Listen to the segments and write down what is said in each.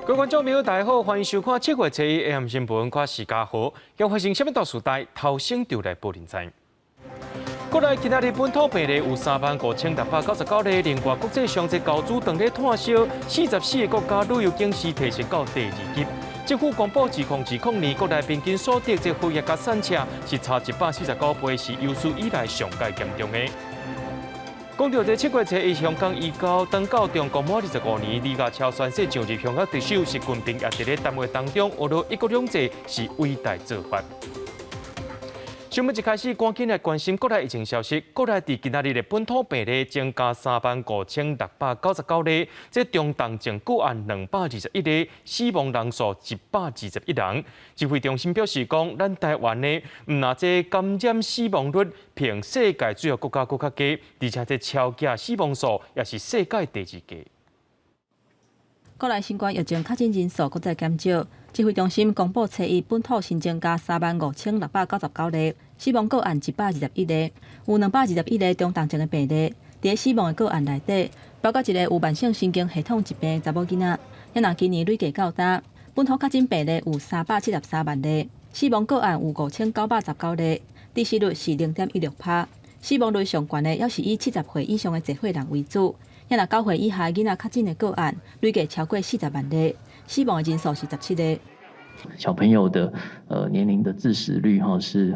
各位觀眾朋友，大家好，歡迎收看7月7日 AM 新聞，我是嘉豪。將發生啥物大事代，頭先就來報您知。國內今仔日本土病例有35,699例，另外國際上這猴子當咧炭燒，44個國家旅遊警示提升到第二級。政府公布2020年國內平均所得這血壓佮散赤是差149倍，是有史以來上蓋嚴重的。講到這7月7日，香港移交長教中國滿25年，李家超宣誓上任香港特首，習近平也佇咧談話當中，學到一國兩制是偉大做法。新聞一開始，趕緊來關心國內疫情消息。國內佇今仔日的本土病例增加35,699例，這中重症個案221例，死亡人數121人。指揮中心表示講，咱台灣呢，毋但這感染死亡率比世界主要國家閣較低，而且這超額死亡數也是世界第二低。國內新冠疫情確診人數閣再減少，指揮中心公布初一本土新增加35,699例，死亡個案121例，有221個中重症的病例。佇死亡的個案內底，包括一個有慢性神經系統疾病的查某囡仔。若今年累計到今，本土確診病例有373萬例，死亡個案有5,919例，致死率是0.16趴。死亡率上懸的，猶是以70歲以上的濟歲人為主。若9歲以下囡仔確診的個案，累計超過40萬例，死亡的人數是17個。小朋友的年齡的致死率哈是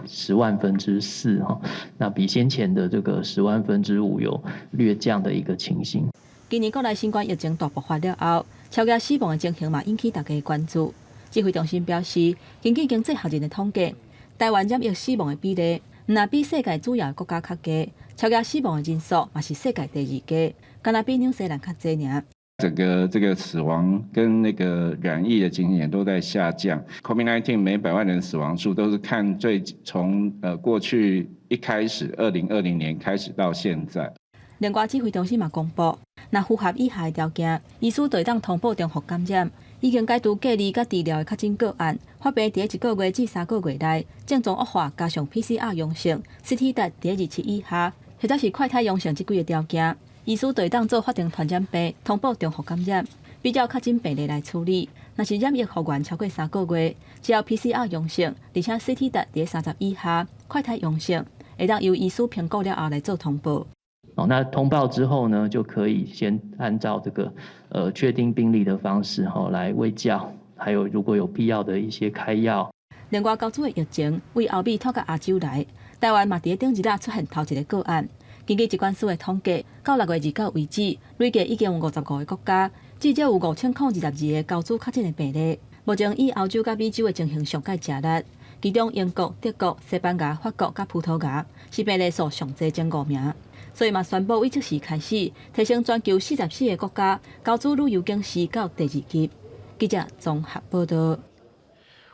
10萬分之四哈，那比先前的這個10萬分之五有略降的一個情形。今年國內新冠疫情大爆發了後，超額死亡的情形嘛引起大家關注。指揮中心表示，根據經濟學人的統計，台灣染疫死亡的比例，毋但比世界主要的國家較低，超額死亡的人數嘛是世界第二低，敢若比紐西蘭較濟爾。整個這個死亡跟那個染疫的情形也都在下降。COVID-19 每百萬人死亡數都是看最從過去一開始，2020年開始到現在。另外，指揮中心嘛公布，若符合以下的條件，醫師就會當通報重複感染，已經解除隔離佮治療的確診個案，發病佇一個月至3個月內，症狀惡化加上 PCR 陽性，CT 值佇27以下，或者是快篩陽性這幾个條件，醫師就會當做法定傳染病通報重複感染，比照確診病例來處理。若是染疫復原超過三個月，只要 PCR 陽性，而且 CT 值佇30以下，快篩陽性，會當由醫師評估了後來做通報。哦，那通報之後呢，就可以先按照這個確定病例的方式哈來衛教，還有如果有必要的一些開藥。另外，猴子的疫情為歐美拖到亞洲來，台灣嘛佇頂日仔出現頭一個個案。根據疾管署的統計，到6月29為止，累計已經有55個國家，至少有5,022個猴子確診的病例。目前以歐洲佮美洲的情形上蓋吃力，其中英國、德國、西班牙、法國佮葡萄牙是病例數上濟前五名。所以嘛，宣布為這時開始提升全球44個國家猴子旅遊警示到第二級。記者綜合報道。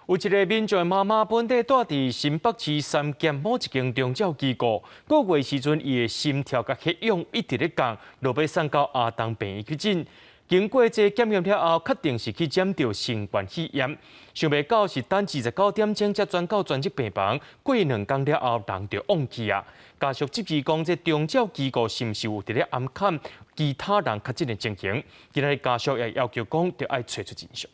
有一个民眾媽媽本底蹛佇新北市三峽某一間長照機構，五月時陣伊的心跳佮血氧一直咧降，落尾送到阿東病院急診。經過這檢驗了後，確定是去染著新冠肺炎。想袂到是等29點鐘才轉到專責病房，過2工了後，人就往去啊。家屬質疑講，這長照機構是毋是有佇咧掩藏其他人確診的情形？今仔日家屬也要求講，著愛揣出真相。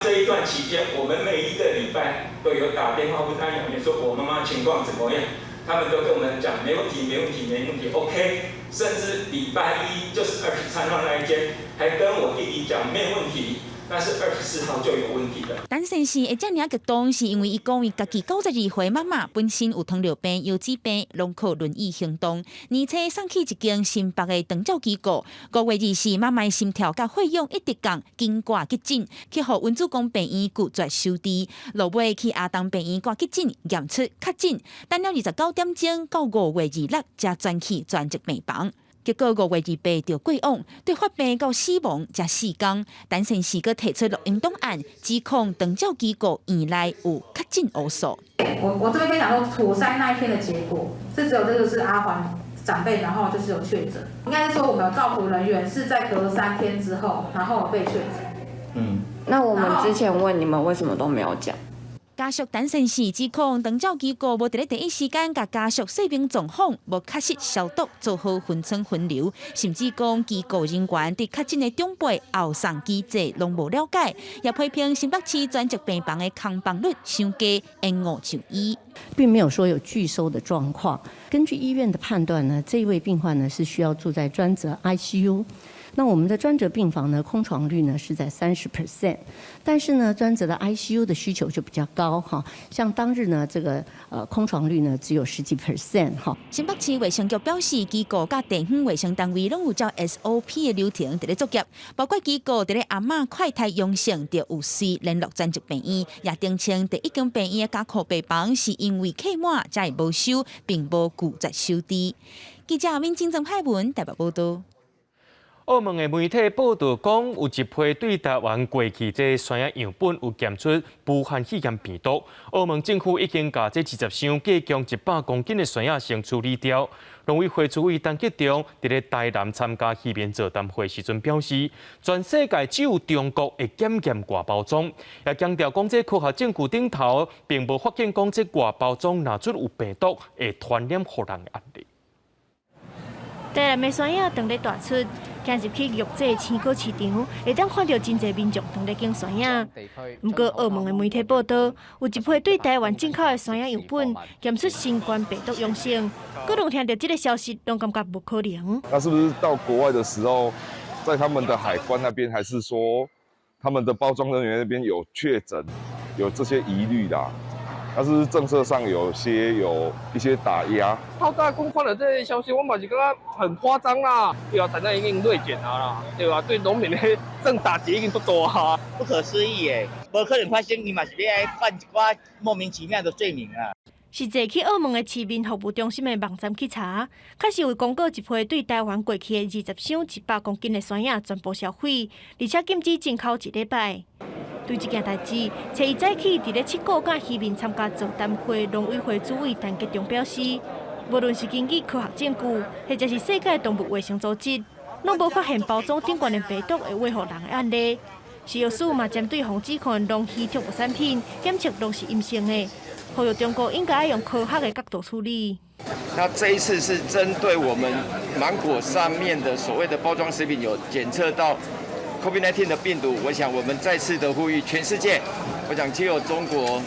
這一段期間，我們每一個禮拜都有打電話問安養員，說我媽媽情況怎麼樣？他們都跟我們講沒問題，沒問題，沒問題，OK。甚至禮拜一就是23號那一天，還跟我弟弟講沒問題。但是24號就有問題了。陳先生會遮爾激動，是因為伊講伊家己92歲媽媽本身有糖尿病、腰子病，攏靠輪椅行動。年初送去一間新北的長照機構，5月24，媽媽心跳佮血氧一直降，緊掛急診，去予溫主公病院拒絕收治。落尾去阿東病院掛急診，驗出確診，等了29點鐘到5月26才轉去專責病房。結果5月28就過往，對發病到死亡才4工。陳先生閣提出錄音檔案，指控長照機構院內有確診烏數。我這邊跟你講說，普篩那一天的結果是只有這個是阿環長輩，然後就是有確診。應該是說我們有照護人員是在隔3天之後，然後被確診。那我們之前問你們為什麼都沒有講？家屬陳先生指控，長照機構無佇咧第一時間共家屬說明狀況，無確實消毒做好分層分流，甚至講機構人員對確診的長輩後送機制攏無了解，也批評新北市專責病房的空房率傷低，延誤就醫。並沒有說有拒收的狀況。根據醫院的判斷呢，這位病患呢是需要住在專責 ICU。那我們的專責病房呢，空床率呢是在30%，但是呢，專責的 ICU 的需求就比較高哈。像當日呢，這個空床率呢只有十幾 percent 哈。新北市衛生局表示，機構佮地方衛生單位攏有照 SOP 的流程佇咧作業，包括機構佇咧阿嬤快篩陽性，就有隨聯絡專責病院，也澄清第一間病院的加護病房是因為客滿才會無收，並無拒絕收治。記者民政曾派文台北報道。澳門的媒體報導講，有一批對台灣過去這酸仔樣本有檢出武漢肺炎病毒。澳門政府已經共這20箱計共100公斤的酸仔先處理掉。農委會主委陳吉仲佇咧台南參加漁民座談會時陣表示，全世界只有中國會檢驗外包裝，也強調講這科學證據頂頭並無發現講這外包裝若出有病毒會傳染予人的案例。台南的酸仔當咧大出，行入去玉井青果市場，會當看著真濟民眾當咧揀酸仔。毋過澳門的媒體報道，有一批對台灣進口的酸仔樣本檢出新冠病毒陽性，閣攏聽著這个消息，攏感覺無可能。那是不是到國外的時候，在他們的海關那邊，還是說他們的包裝人員那邊有確診，有這些疑慮啦？但是政策上有一些打壓。透早講看著這个消息，我嘛是感覺很誇張啦。對啊，產量已經銳減啊啦，對吧？對農民的這種打擊已經足大啊。不可思議耶，無可能發生，伊嘛是欲犯一寡莫名其妙的罪名啊。實際去澳門的市民服務中心的網站去查，確實有公告一批對台灣過去的20箱100公斤的酸仔全部銷毀，而且禁止進口一禮拜。對這件代誌，初一早起佇咧七股佮漁民參加座談會，農委會主委陳吉仲表示，無論是根據科學證據，或者是世界動物衛生組織，攏無發現包裝頂懸的病毒會餵予人的案例。食藥署嘛針對防止控農漁特產品檢測攏是陰性的，呼籲中國應該用科學的角度處理。那這一次是針對我們芒果上面的所謂的包裝食品有檢測到 COVID-19 的病毒，我想我們再次的呼籲全世界，我想只有中國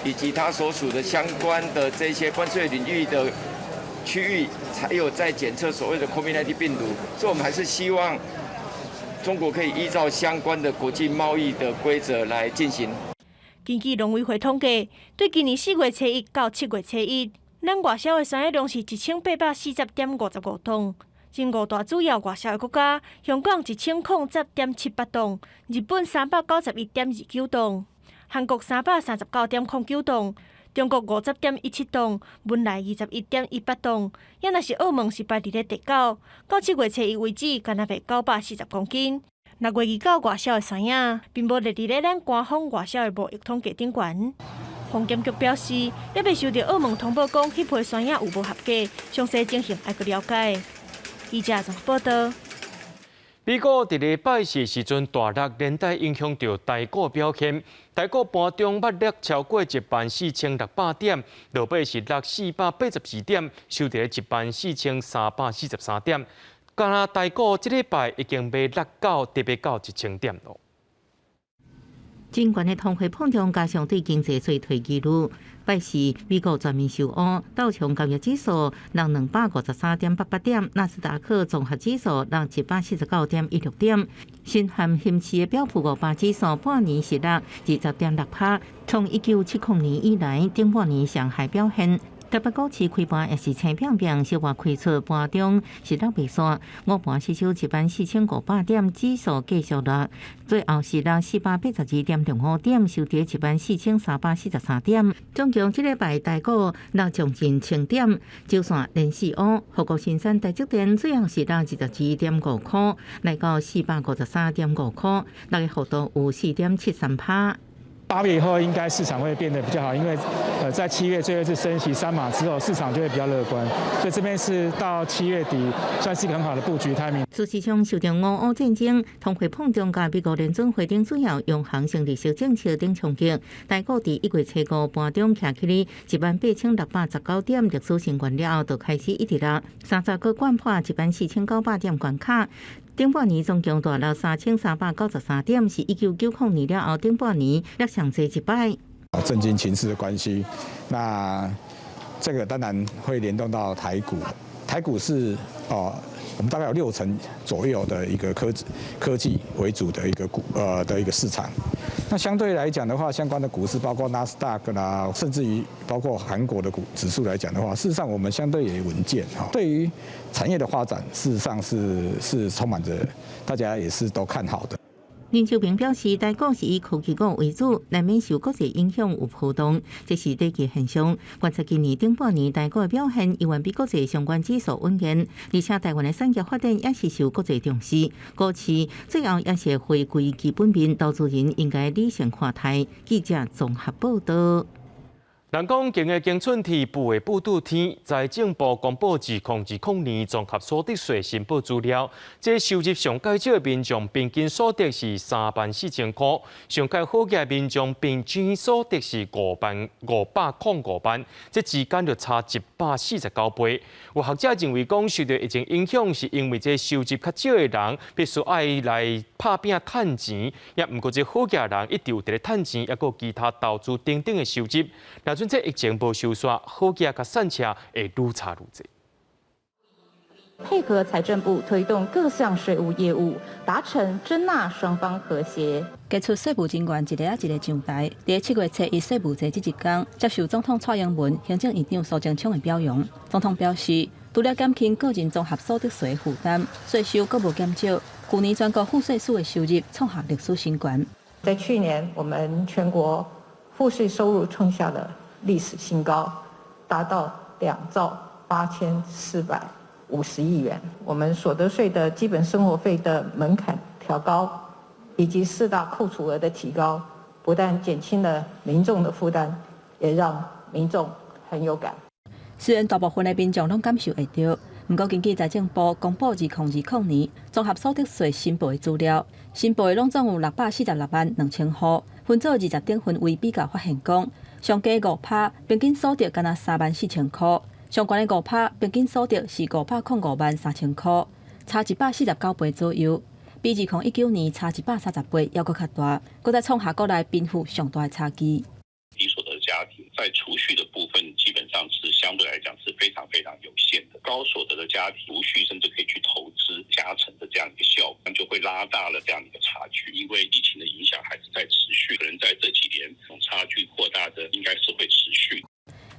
以及它所屬的相關的這些關稅領域的區域，才有在檢測所謂的 COVID-19 病毒，所以我們還是希望中國可以依照相關的國際貿易的規則來進行。根據農委會統計，對今年4月初一到7月初一，咱外銷的酸仔量是1840.55噸。前五大主要外銷的國家，香港1010.78噸，日本391.29噸，韓國339.09噸，中國50.17噸，汶萊21.18噸。也若是澳門是排佇咧第九，到7月初一為止，干焦賣940公斤。6月29外銷的酸仔，並無列佇咧咱官方外銷的貿易統計頂懸。防檢局表示，猶未收著澳門通報講，彼批酸仔有無合格，詳細情形愛閣了解。記者綜合報道。美股佇禮拜四時陣大落，連帶影響著台股表現。台股盤中捌落超過14,600點，落尾是落482點，收佇14,343點。敢若台股這禮拜已經欲落到特別到1000點囉。真懸的通貨膨脹加上對經濟衰退疑慮，拜四美國全面收烏，道瓊工業指數落253.88點，納斯達克綜合指數落149.16點，深陷熊市的標普500指數半年是落20.6趴，創1970年以來頂半年上害表現。台北股市開盤也是青平平，小話開出盤中是落袂煞，午盤失守14,500點，指數繼續落，最後是落482.65點，收佇14,343點。總共這禮拜台股落將近千點，周線連四烏，護國神山台積電最後是落22.5塊，來到453.5塊，落的幅度有4.73趴。8月以後應該市場會變得比較好，因為在7月最後一次升息3碼之後，市場就會比較樂觀，所以這邊是到7月底算是一個很好的布局 timing。事實上，受著俄烏戰爭、通貨膨脹佮美國聯準會等主要央行性利息政策等衝擊，台股佇1月初5盤中徛起咧18,619點歷史新高了後，就開始一直落，三十個摜破14,900點關卡。頂半年總共大落3393點，是1990年了後頂半年落上濟一擺。政經情勢的關係，那這個當然會聯動到台股。台股是哦，我們大概有6成左右的一個科技為主的一個股的一個市場。那相對來講的話，相關的股市包括納斯達克啦，甚至於包括韓國的股指數來講的話，事實上我們相對也穩健哈。對於產業的發展，事實上是充滿着大家也是都看好的。林秋平表示，台股是以科技股為主，難免受國際影響有波動，這是短期現象。觀察今年頂半年台股的表現，猶原比國際相關指數穩健，而且台灣的產業發展也是受國際重視。股市最後也是回歸基本面，投資人應該理性看待。記者綜合報道。人講經的經春天，富的富拄天。財政部公布2020年綜合所得稅申報資料，這收入上蓋少的民眾平均所得是34,000塊，上蓋好額的民眾平均所得是5萬505萬，這之間就差149倍。有學者認為講，受著疫情影響，是因為這收入較少的人必須愛來拍拚趁錢，也毋過這好額人一直有佇咧趁錢，抑閣有其他投資等等的收入。若準這疫情無收煞，好額佮散赤會愈差愈濟。配合財政部推動各項稅務業務，達成徵納雙方和諧。傑出稅務人員一个仔一个上台，佇7月初一稅務節這一天，接受總統蔡英文、行政院長蘇貞昌的表揚。總統表示，除了減輕個人綜合所得稅負擔，稅收閣無減少。去年全國賦稅署的收入創下歷史新高。在去年，我們全國賦稅收入創下了歷史新高，達到2兆8450億元。我們所得稅的基本生活費的門檻調高，以及四大扣除額的提高，不但減輕了民眾的負擔，也讓民眾很有感。雖然大部分的民眾攏感受會著，毋過根據財政部公布2020年綜合所得稅申報的資料，申報的攏總有646萬2千戶，分做20等分位比較發現講，上低5趴平均所得干焦3萬4千塊，上懸的五趴平均所得是505萬3千塊，差149倍左右，比2019年差130倍猶閣較大，閣再創下國內貧富上大的差距。低所得家庭在儲蓄的部分，基本上是相對來講是非常非常有限的。高所得的家庭儲蓄甚至可以去投資加成的這樣一個效果，就會拉大了這樣一個差距。因為疫情的影響還是在持續，可能在這幾年差距擴大的應該是會持續。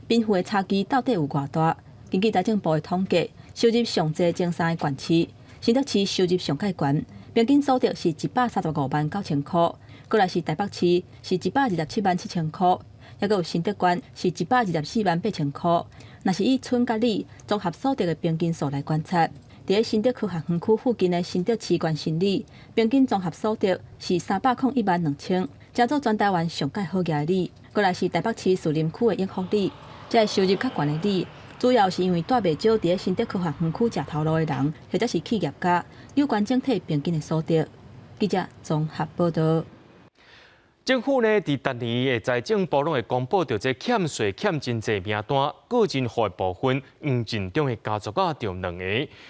貧富的差距到底有偌大？根據財政部的統計，收入上濟前三个縣市，新竹市收入上蓋懸，平均所得是135萬9千塊，過來是台北市是127萬7千塊，抑閣有新竹縣是124萬8千塊。若是以村佮里綜合所得的平均數來觀察，佇咧新竹科學園區附近的新竹市關新里，平均綜合所得是301萬2千，成做全台灣上蓋好額的里。過來是台北市士林區的永福里，這个收入較懸的里，主要是因為蹛袂少佇咧新竹科學園區食頭路的人，或者是企業家，有關整體平均的所得。記者綜合報道。政府呢，佇逐年的財政部攏會公布著這欠稅欠真濟名單，個人戶的部分，黃進中的家族仔就兩个，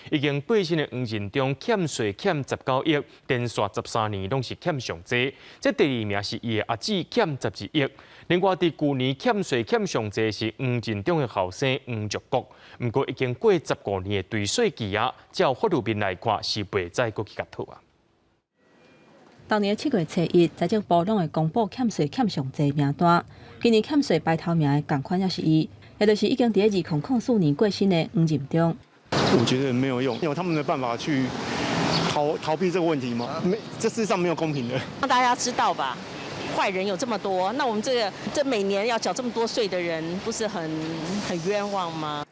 已經過身的黃進中欠稅欠19億，連續13年攏是欠上濟。這第二名是伊的阿姊欠12億。另外，佇舊年欠稅欠上濟是黃進中的後生黃玉國，毋過已經過15年的追稅期啊，照法律面來看是袂使閣去共討啊。逐年7月初一，財政部攏會公布欠稅欠上濟名單。今年欠稅排頭名的仝款也是伊，也就是已經佇咧2004年過身的黃任中。我覺得沒有用，有他們的辦法去逃避這個問題嗎？沒，這世上沒有公平的。讓大家知道吧，壞人有這麼多，那我們這個這每年要繳這麼多稅的人，不是很冤枉嗎？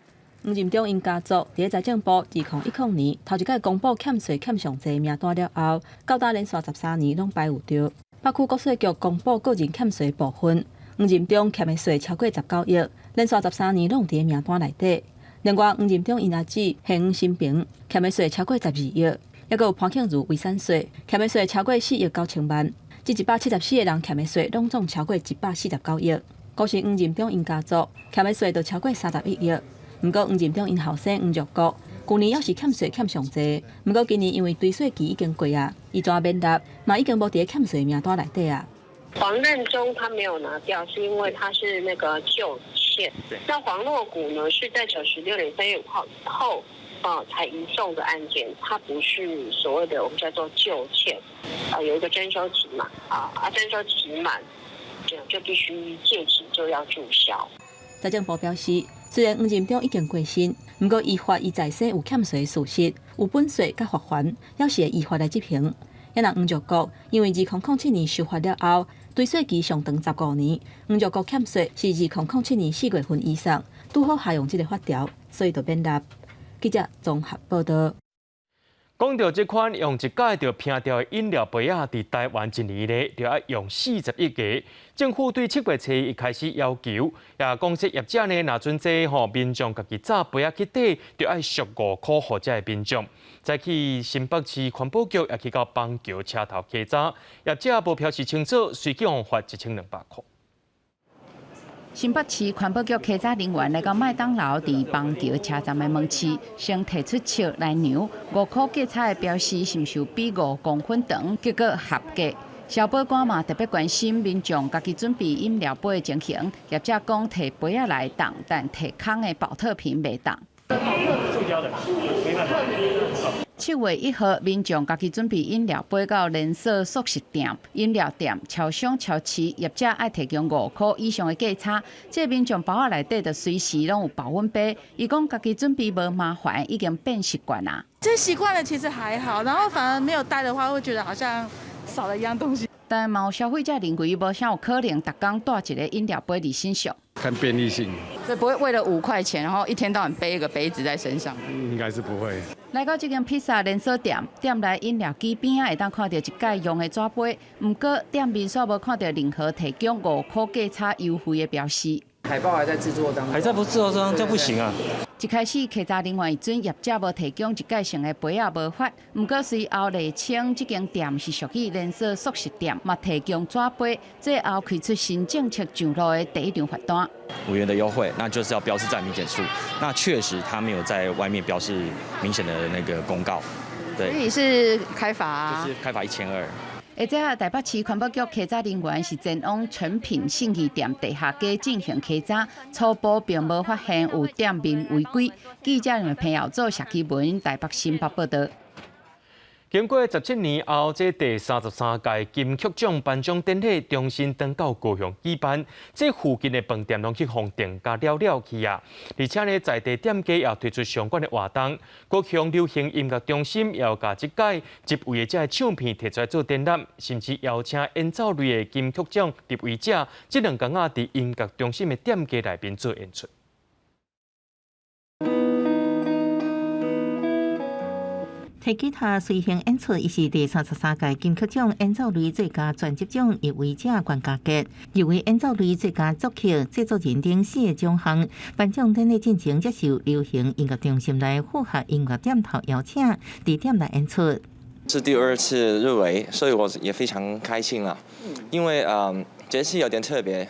黃任中𪜶家族佇咧財政部2010年頭一擺公布欠稅欠上濟名單了後，到今連續13年攏排有著。北區國稅局公布個人欠稅部分，黃任中欠的稅超過19億，連續13年攏佇名單內底。另外，黃任中𪜶阿姊黃新平欠的稅超過12億，抑閣有潘慶如遺產稅欠的稅超過4億9千萬。這174個人欠的稅攏總超過149億。閣是黃任中𪜶家族欠的稅就超過31億。毋過黃任中𪜶後生黃玉國，舊年猶是欠稅欠上濟，毋過今年因為追稅期已經過啊，伊怎免納，嘛已經無佇欠稅名單內底啊。黃任中他沒有拿掉，是因為他是那個舊欠。那黃若谷呢，是在96年3月5號以後啊才移送的案件，他不是所謂的我們叫做舊欠，啊有一個徵收期滿啊，徵收期滿就必須屆期就要註銷。財政部表示，雖然黃任中已經過身，毋過依法伊在世有欠稅事實，有本稅佮罰鍰，猶是會依法來執行。也若黃玉國，因為2007年修法了後，追稅期上長15年，黃玉國欠稅是2007年4月份以上，拄好適用這个法條，所以就免納。記者綜合報道。講到這款用一擺就拚掉的飲料杯仔，佇台灣一年咧就愛用41個。政府對7月初一開始要求，也講說業者呢，若準這吼民眾家己紮杯仔去綴，就愛贖5箍予這个民眾。早起新北市環保局也去到邦橋車頭稽查，業者無標示清楚，隨去予罰1200箍。新北市環保局稽查人員來到麥當勞佇邦橋車站的門市，先提出尺來量5箍價差的標示是毋是有比5公分長，結果合格。消保官嘛特別關心民眾家己準備飲料杯的情形，業者講提杯仔來當，但提空的寶特瓶袂當。塑膠的，沒辦法。7月1號，民眾家己準備飲料杯到連鎖速食店、飲料店、超商、超市，業者愛提供5箍以上的價差。這民眾包仔內底就隨時攏有保溫杯。伊講家己準備無麻煩，已經變習慣啦。這習慣了其實還好，然後反而沒有帶的話，會覺得好像少了一樣東西。但嘛有消費者認為無啥有可能，逐工帶一個飲料杯佇身上。看便利性，所以不會為了5塊錢，然後一天到晚背一個杯子在身上。應該是不會。來到這間披薩連鎖店，店內飲料機邊仔會當看到一擺用的紙杯，毋過店面煞無看到任何提供5箍價差優惠的標示。海報還在製作當中，還在不製作中，這不行啊！一開始稽查人員準業者無提供一擺性的杯仔無罰，毋過隨後釐清這間店是屬於連鎖速食店，嘛提供紙杯，最後開出新政策上路的第一張罰單。 5元的優惠，那就是要標示在明顯處。那確實他沒有在外面標示明顯的那個公告，對。所以是開罰，就是開罰1200。下晝台北市環保局稽查人員是前往誠品信義店地下街進行稽查，初步並無發現有店面違規。記者彭耀祖、謝啟文台北新北報道。經過17年後，這第33屆金曲獎頒獎典禮重新轉到高雄舉辦，這附近的飯店攏去予訂甲了了去啊！而且呢，在地店家也推出相關的活動，高雄流行音樂中心也有共這屆入圍的這个唱片提出來做展覽，甚至邀請演奏類的金曲獎入圍者，這兩工仔佇音樂中心的店家內面做演出。提吉他隨興演出，伊是第33屆金曲獎演奏類最佳專輯獎入圍者關家傑，入圍演奏類最佳作曲、製作人等四個獎項。頒獎典禮進前接受流行音樂中心來符合音樂店頭邀請，佇店內演出。是第二次入圍，所以我也非常開心啦。因為這次有點特別，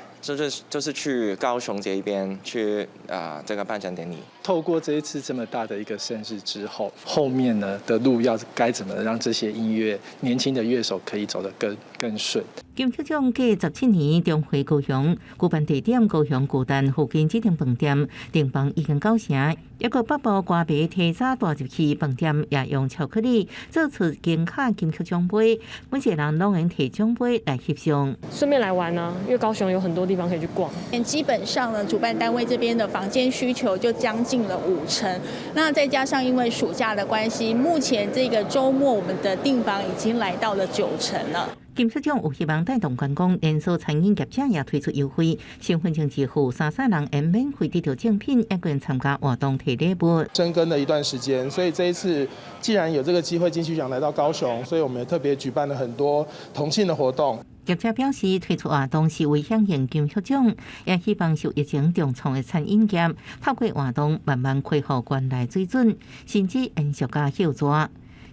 就是去高雄這一邊去啊這個頒獎典禮。透過這一次這麼大的一個盛事之後，後面呢的路要該怎麼讓這些音樂年輕的樂手可以走得更順？金曲獎隔17年重回高雄，舉辦地點高雄巨蛋附近這間飯店，訂房已經九成。一個北部歌迷提早帶入去飯店，也用巧克力做出金卡金曲獎杯，每一個人攏會提獎杯來翕相。順便來玩呢，因為高雄有很多地方可以去逛。基本上呢，主辦單位這邊的房間需求就將近了5成，那再加上因為暑假的關係，目前這個週末我們的訂房已經來到了9成了。金曲獎有希望帶動觀光，連鎖餐飲業者也推出優惠，身份證支付參賽人會免費得到獎品，也可參加活動提禮物。深耕了一段時間，所以這一次既然有這個機會金曲獎來到高雄，所以我們也特別舉辦了很多同慶的活動。業者表示，推出活動是為響應金曲獎，也希望受疫情重創的餐飲業透過活動慢慢恢復原來水準，甚至延續甲歇熱。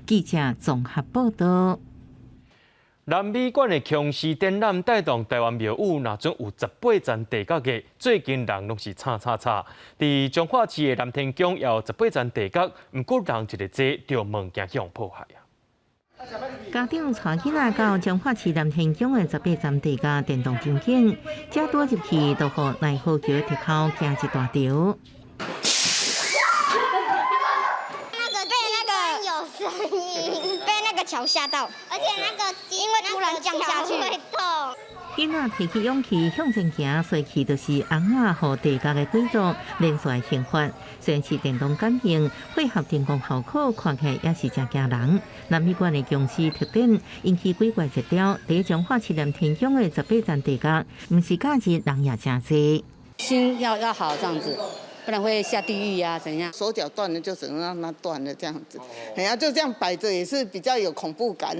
記者綜合報道。南美館的瓊斯展覽帶動台灣廟宇，若準有18層地角的，最近人攏是吵吵吵。佇彰化市的南天宮也有十八層地閣，毋過人一个濟，就物件予破壞啊。家長帶囡仔到彰化市南天宮的十八層地閣電動場景，這拄入去，就予奈何橋入口驚一大條。那個被那個有聲音，被那個橋嚇到，而且那個因為突然降下去會痛。囡仔提起勇氣向前行，隨去就是尪仔予地閣的軌道連續刑罰。雖然是電動感應，配合燈光效果，看起來也是誠驚人。南美館的公司特展引起鬼怪熱潮，佇彰化市南天宮的十八層地閣，毋是假日人也誠濟。心要好，這樣子。不然會下地獄呀？怎樣？手腳斷了就只能讓它斷了，這樣子。哎呀，就這樣擺着也是比較有恐怖感。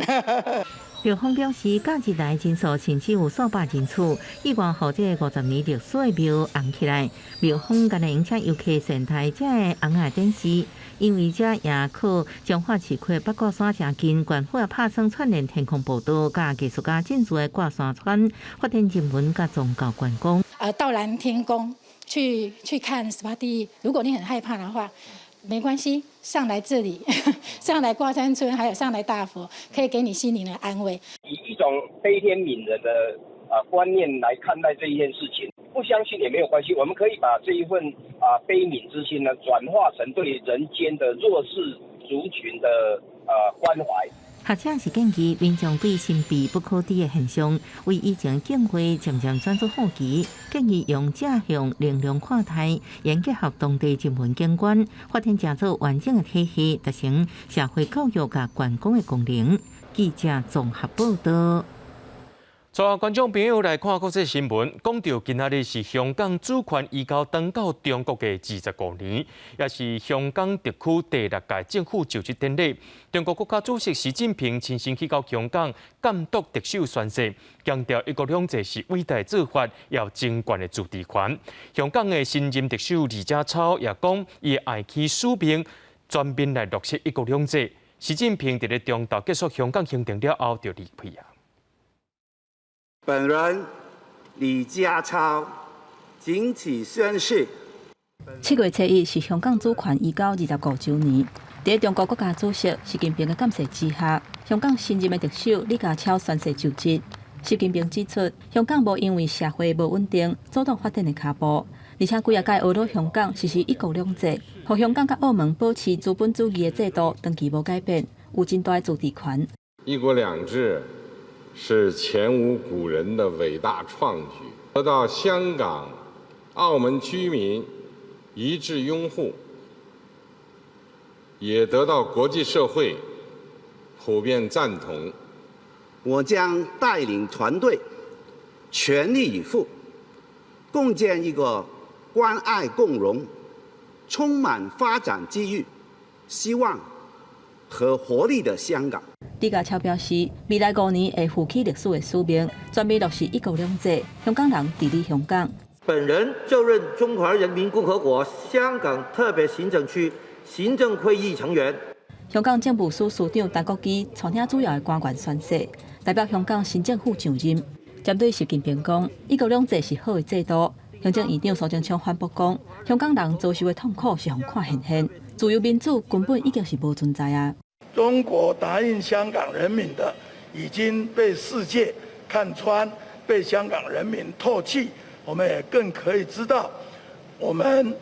廟方表示，假日來人數甚至有數百人次，意外予這個50年歷史的廟紅起來。廟方敢若用請遊客善待這個尪仔展示，因為這也靠彰化市區八卦山誠近，縣府也拍算串聯天空步道，佮藝術家進駐的掛山村，發展人文佮宗教觀光。到南天宮去看十八地獄，如果你很害怕的話，沒關係，上來這裡，上來卦山村，還有上來大佛，可以給你心靈的安慰。以一種悲天憫人的觀念來看待這一件事情，不相信也沒有關係，我們可以把這一份悲憫之心呢，轉化成對人間的弱勢族群的關懷。學者是建議民眾對神秘不可知的現象，為以前敬畏漸漸轉做好奇，建議用正向能量看待，連結合當地人文景觀，發展成做完整的體系，達成社會教育佮觀光的功能。記者綜合報道。帶觀眾朋友來看國際新聞，講到今仔日是香港主權移交轉到中國的25年，也是香港特區第六屆政府就職典禮。中國國家主席習近平親身去到香港監督特首宣誓，強調一國兩制是偉大做法，有真懸的自治權。香港的新任特首李家超也講，伊會愛去使命，全面來落實一國兩制。習近平佇咧中晝結束香港行程了後，就離開啊。本人李家超謹此宣誓。7月初1是香港主權移交25週年，佇中國國家主席習近平的監誓之下，香港新任的特首李家超宣誓就職。習近平指出，香港無因為社會無穩定阻擋發展的跤步，而且幾仔屆呵咾香港實施一國兩制，予香港佮澳門保持資本主義的制度長期無改變，有真大的自治權。一國兩制是前無古人的偉大創舉，得到香港、澳門居民一致擁護，也得到國際社會普遍贊同。我將帶領團隊全力以赴，共建一個關愛共融、充滿發展機遇、希望和活力的香港。李家超表示，未來5年會負起歷史的使命，全面落實一國兩制，香港人治理香港。本人就任中華人民共和國香港特別行政區行政會議成員。香港政務司司長陳國基帶領主要的官員宣誓，代表香港新政府上任。針對習近平講，一國兩制是好的制度。行政院長蘇貞昌反駁講，香港人遭受的痛苦是予看現現，自由民主根本已經是無存在啊。中國答應香港人民的，已經被世界看穿，被香港人民唾棄。我們也更可以知道，我們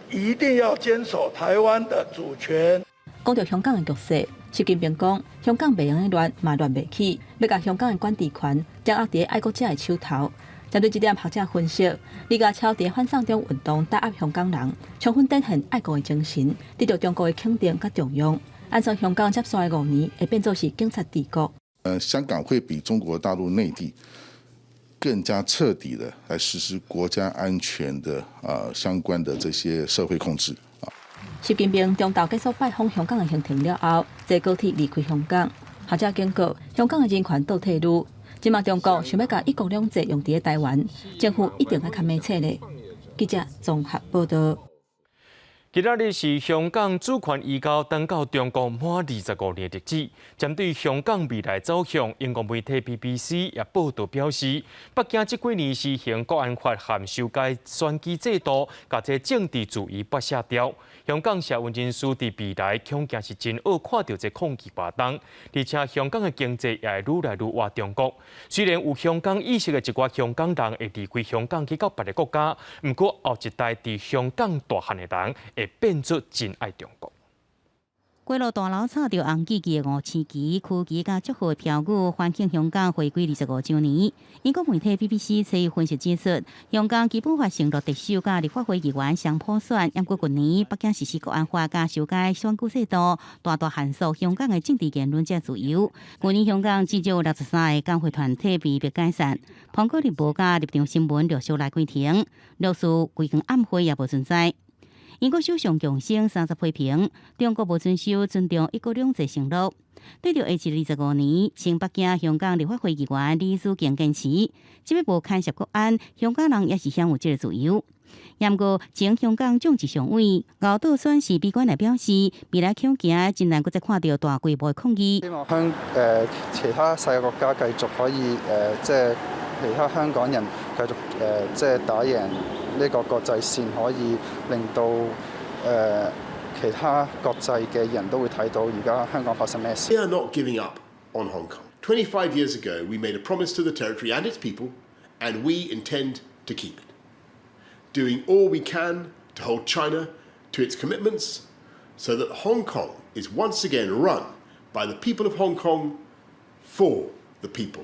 一定要堅守台灣的主權。講到香港的局勢，習近平講，香港袂用得亂，嘛亂袂起，欲共香港的管治權掌握佇愛國者的手頭。針對這點，學者分析，李家超佇反送中運動打壓香港人，充分展現愛國的精神，得到中國的肯定佮重用。按照香港接下來5年會變做是警察治國。香港會比中國大陸內地更加徹底的來實施國家安全的相關的這些社會控制啊。習近平中晝結束拜訪香港的行程了後，坐高鐵離開香港。學者警告，香港的人權倒退嚕，這馬中國想欲共一國兩制用佇咧台灣，政府一定愛較明確咧。記者綜合報道。今仔日是香港主權移交轉到中國滿25年的日子。針對香港未來走向，英國媒體 BBC 也報道表示，北京這幾年實行國安法和修改選舉制度，共這政治自由抹殺掉。香港社運人士佇未來恐驚是真惡看著這抗議活動，而且香港的經濟也會愈來愈倚中國。雖然有香港意識的一寡香港人會離開香港去到別个國家，毋過後一代佇香港大漢的人會變做真愛中國。街路大樓插著紅旗旗的五星旗，區旗佮祝賀標語，歡慶香港回歸25週年。英國媒體 BBC 昨分析指出，香港基本法承諾特首佮立法會議員雙普選，毋過近年北京實施國安法佮修改選舉制度，大大限縮香港的政治言論遮自由。去年香港至少有63個工會團體被迫解散。蘋果日報佮立場新聞陸續來關停，陸續規間暗會也無存在。英國首相強生30批評中國無遵守尊重一國兩制承諾。對著下一25年，前北京香港立法會議員李梓敬堅持，這擺無牽涉國安，香港人也是享有這个自由。毋過前香港眾志常委敖道宣是悲觀來表示，未來恐驚真難閣再看著大規模抗議。希望其他世界國家繼續可以即係其他香港人繼續即係打贏呢個國際線，可以令到其他國際嘅人都會睇到而家香港發生咩事。 We are not giving up on Hong Kong. 25 years ago, we made a promise to the territory and its people, and we intend to keep it. Doing all we can to hold China to its commitments so that Hong Kong is once again run by the people of Hong Kong for the people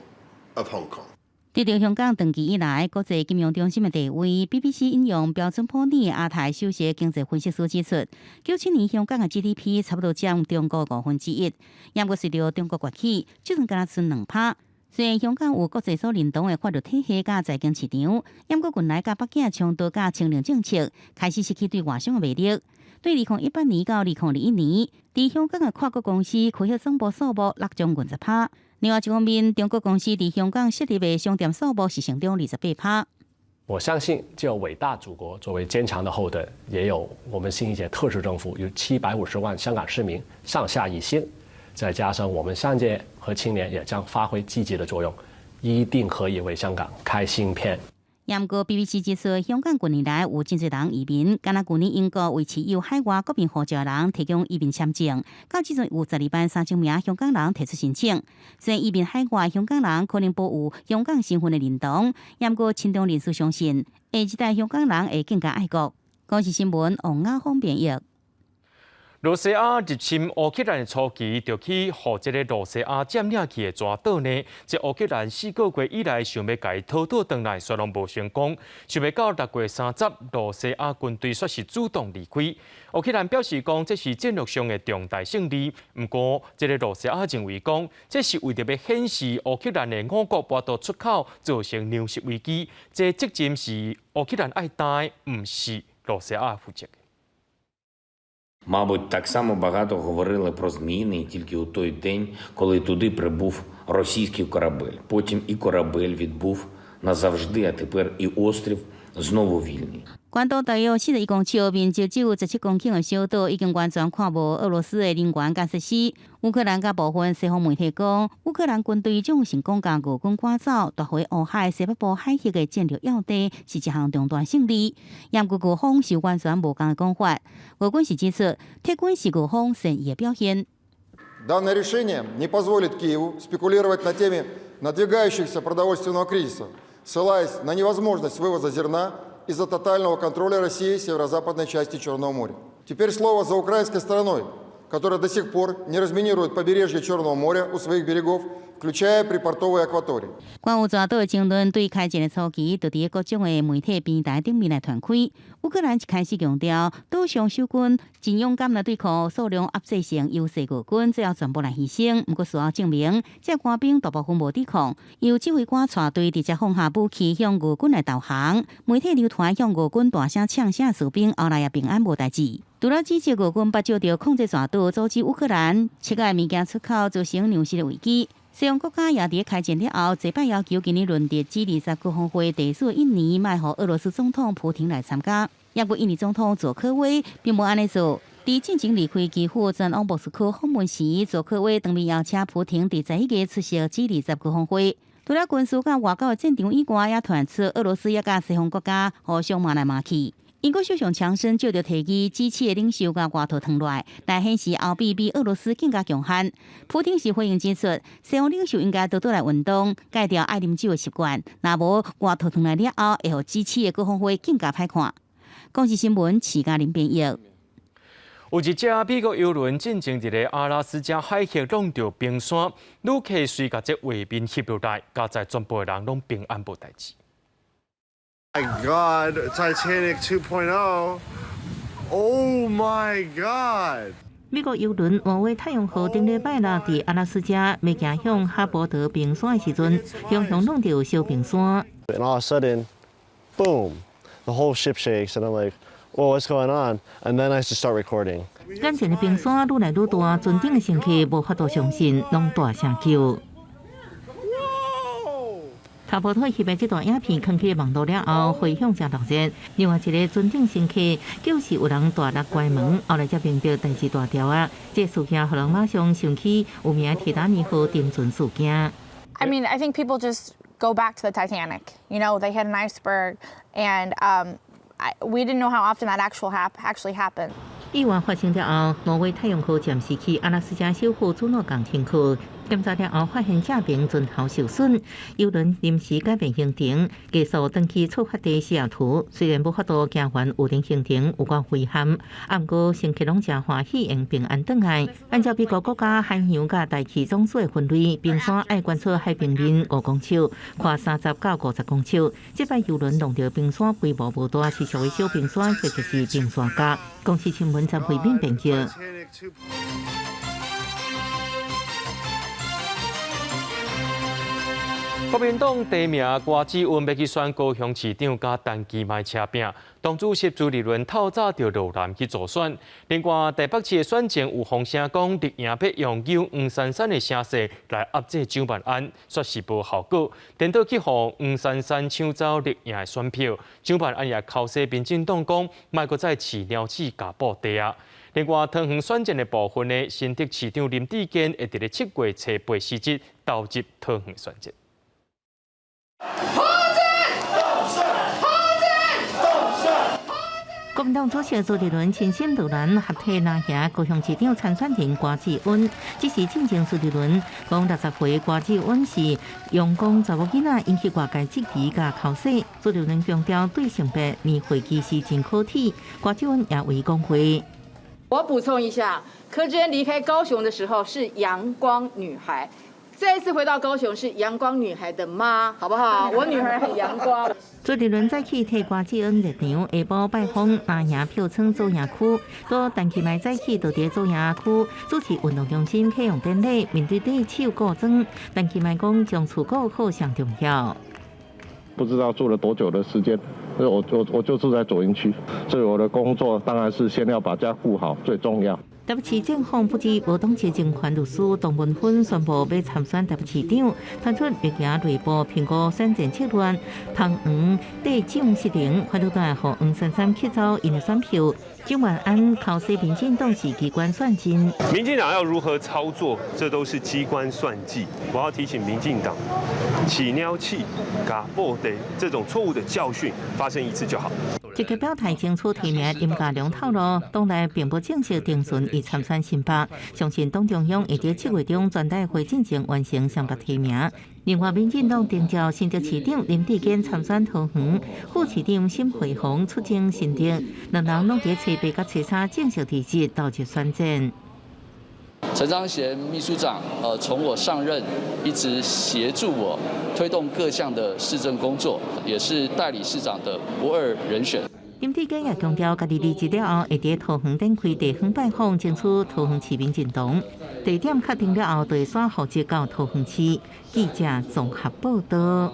of Hong Kong. 得著香港長期以來國際金融中心的地位，BBC 引用標準普爾亞太首席經濟分析師指出，97年香港的 GDP 差不多佔中國1/5，毋過隨著中國崛起，這陣敢若賰2%。雖然香港有國際所認同的法律體系佮財經市場，毋過近來佮北京衝突佮清零政策，開始失去對外商的魅力。對2018年到2021年，佇香港的跨國公司開設總部數目落將50%。另外一方面，中國公司佇香港設立的商店數目是成長28%。我相信，只有偉大祖國作為堅強的後盾，也有我們新一屆特區政府有750萬香港市民上下一心，再加上我們商界和青年也將發揮積極的作用，一定可以為香港開新篇。毋過 BBC 指出，香港近年來有真濟人移民，敢若舊年英國為持有海外國民護照的人提供移民簽證，到這陣有12萬3千名香港人提出申請。雖然移民海外香港人可能保有香港身份的認同，毋過親中人士相信，下一代香港人會更加愛國。公視新聞王亞峰編譯。羅西亞入侵烏克蘭的初期，就去予這个羅西亞佔領去的全島呢。這烏克蘭4個月以來想欲共伊討倒轉來，煞攏無成功。想袂到6月30，羅西亞軍隊煞是主動離開。烏克蘭表示講，這是戰略上的重大勝利。毋過，這个羅西亞認為講，這是為著欲顯示烏克蘭的五穀無法度出口，造成糧食危機。這責任是烏克蘭愛擔的，毋是羅西亞負責。 Мабуть, так само багато говорили про зміни тільки у той день, коли туди прибув російський корабель. Потім і корабель відбув назавжди, а тепер і острів знову вільний. 全島大約41公尺，面積只有17公頃的小島，已經完全看無俄羅斯的人員佮設施。烏克蘭佮部分西方媒體講，烏克蘭軍隊將成功共俄軍趕走，奪回烏海西北部海域的戰略要地，是一項重大勝利。毋過俄方是完全無仝的講法。俄軍是指出，撤軍是俄方善意的表現。 Данное решение не позволит Киеву спекулировать на теме надвигающегося продовольственного кризиса, ссылаясь на невозможность вывоза зерна из-за тотального контроля Россией северо-западной части Черного моря. Теперь слово за украинской стороной, которая до сих пор не разминирует побережье Черного моря у своих берегов включая припортовые акватории. 關於全島的爭論對開戰的初期，就佇各種的媒體平台頂面來傳開。烏克蘭一開始強調，島上守軍真勇敢來對抗數量壓制性優勢俄軍，最後全部來犧牲。毋過事後證明，這官兵大部分無抵抗，由指揮官帶隊直接放下武器向俄軍來投降。媒體流傳向俄軍大聲嗆聲士兵，後來也平安無代誌。除了指責俄軍北借著控制全島，阻止烏克蘭七個物件出口，造成糧食的危機。西方國家也佇開戰了後，這擺要求今年輪值 G20 高峰會地處印尼，莫予俄羅斯總統普廷來參加。猶閣印尼總統佐科威並無按呢做。佇進前離開基輔前往莫斯科訪問時，佐科威當面邀請普廷佇11月出席 G20 高峰會。除了軍事佮外交的戰場以外，也傳出俄羅斯也佮西方國家互相罵來罵去。英國首相強生借著提議 G7 的領袖共外套脫落來，來顯示後壁比俄羅斯更加強悍。普丁是回應指出，西方領袖應該多多來運動，戒掉愛啉酒的習慣。若無外套脫來了後，會予 G7 的高峰會更加歹看。公視新聞，徐嘉玲編譯。有一隻美國郵輪進前佇咧阿拉斯加海峽撞著冰山，旅客隨共這畫面翕落來，佳哉全部的人攏平安無代誌。 My God, Titanic 2.0. Oh my God. 美國郵輪挪威太陽號頂禮拜六佇阿拉斯加欲行向哈伯德冰山的時陣，雄雄弄著小冰山。 And all of a sudden, boom, the whole ship shakes, and I'm like, "Whoa, what's going on?" And then I just start recording. 眼前的冰山愈來愈大，船頂的乘客無法度相信，攏大聲叫。哈伯特翕的這段影片囥去網路了後，迴響誠熱烈。另外一个船頂乘客，就是有人大力關門，後來才明白代誌大條啊！這事件予人馬上想起有名鐵達尼號沉船事件。 I mean, I think people just go back to the Titanic. They hit an iceberg, and we didn't know how often that actually happened. 意外發生了後，挪威太陽號暫時去阿拉斯加首府朱諾港停靠。檢查了後，發現這邊船頭受損，郵輪臨時改變行程，繼續轉去出發地西雅圖。雖然無法度行完預定行程，有寡遺憾，毋過乘客攏誠歡喜，會平安轉來。按照美國國家海洋佮大氣總署的分類，冰山愛懸出海平面5公尺，寬30到50公尺。這擺郵輪弄著冰山規模無大，是屬於小冰山或者是冰山角。公視新聞陳慧敏編輯。國民黨提名郭志恩欲去選高雄市長，佮陳其邁車拚。黨主席朱立倫透早就落南去助選。另外，台北市的選情有風聲講，綠營欲用救黃珊珊的聲勢來壓制蔣萬安，煞是無效果。顛倒去予黃珊珊搶走綠營的選票。蔣萬安也口說民進黨講，莫閣再飼貓鼠共布袋啊。另外，桃園選戰的部分呢，新竹市長林智堅會佇咧7月初八時日投入桃園選戰。國民黨主席朱立倫親身到南合體拿下高雄市長參選人郭志恩，這是進前朱立倫講60歲郭志恩是陽光查某囡仔，引起外界質疑佮口舌。朱立倫強調對性別年歲其實真可體，郭志恩也為講話。我補充一下，柯志恩離開高雄的時候是陽光女孩。再一次回到高雄是陽光女孩的媽，好不好？我女兒很陽光。朱立倫早起替郭志恩熱場，下晡拜訪阿營票倉左營區，到陳其邁早起就佇左營區主持運動中心啟用典禮，面對對手告狀，陳其邁講將出國好上重要。不知道住了多久的時間，我就住在左營區，所以我的工作當然是先要把家顧好最重要。台北市政府不止無黨籍政權律師董文芬宣布欲參選台北市長，傳出欲行內部評估選戰策略，彭黃對將失靈，反倒轉予黃珊珊吸走𪜶的選票。蔣萬安口說民進黨是機關算盡，民進黨要如何操作，這都是機關算計。我要提醒民進黨，飼貓鼠共布袋這種錯誤的教訓發生一次就好。這個表態清楚提名林佳龍透露，黨內並無正式定準伊參選新北，相信黨中央會佇7月中全代會進前完成雙北提名。另外，民進黨徵召新竹市長林智堅參選桃園，副市長沈慧虹出征新竹，兩人攏佇初八佮初三正式提職投入選戰。陳彰賢秘書長，從我上任一直協助我推動各項的市政工作，也是代理市長的不二人選。林智堅也強調，家己離職了後，會佇桃園展開地方拜訪，爭取桃園市民認同。地點確定了後，就會徙戶籍到桃園市。記者綜合報道。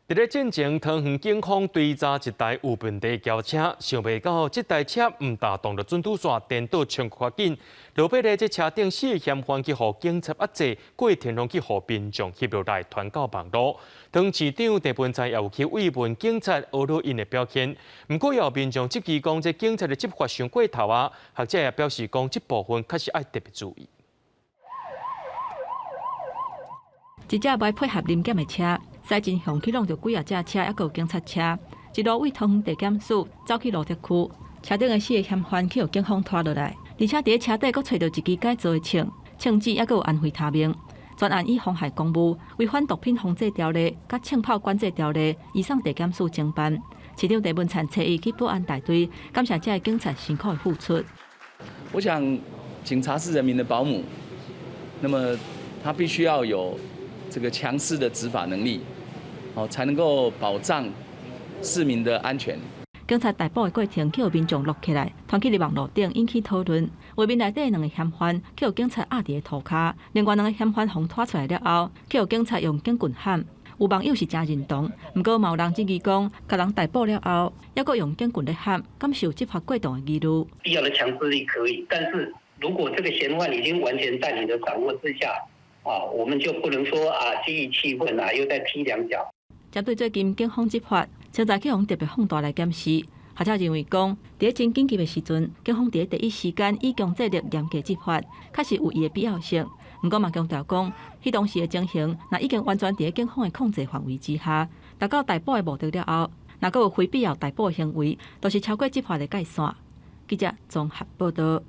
佇咧進前，桃園警方追查一台有問題轎車，想袂到這台車毋但撞著準拄線，顛倒衝較緊。落尾咧，這車頂四个嫌犯去予警察壓制，過程攏去予民眾翕落來傳到網路。桃園市長鄭文燦也有去慰問警察，呵咾𪜶的表現。毋過，也有民眾質疑講，這警察的執法傷過頭啊！學者也表示講，這部分確實愛特別注意。一隻無配合臨檢的車，駛真兇去挵著幾仔隻車，猶閣有警察車，一路對桃園地檢署走去蘆竹區，車頂的四个嫌犯去予警方拖落來，而且佇咧車底閣揣著一支改造的槍，槍支猶閣有安非他命。全案以妨害公務、違反毒品防制條例、佮槍炮管制條例，移送地檢署偵辦。市長鄭文燦初一去保安大隊，感謝這个警察辛苦的付出。我想，警察是人民的保姆，那麼他必須要有這個強勢的執法能力，哦，才能夠保障市民的安全。警察逮捕的過程，去予民眾錄起來，傳去佇網路頂引起討論。畫面內底兩个嫌犯去予警察壓佇咧塗跤，另外兩个嫌犯予拖出來了後，去予警察用警棍砍。有網友是誠認同，毋過嘛有人質疑講，共人逮捕了後，猶閣用警棍咧砍，敢是有執法過當的疑慮？必要的強制力可以，但是如果這個嫌犯已經完全在你的掌握之下，啊，我們就不能說啊，基於氣憤啊，又再踢兩腳。針對最近警方執法，現在去予特別放大來檢視。學者認為講，佇咧真緊急的時陣，警方佇咧第一時間以強制力嚴格執法，確實有伊的必要性。毋過嘛強調講，彼當時的情形，若已經完全佇咧警方的控制範圍之下，達到逮捕的目的了後，若閣有非必要逮捕的行為，都是超過執法的界線。記者綜合報道。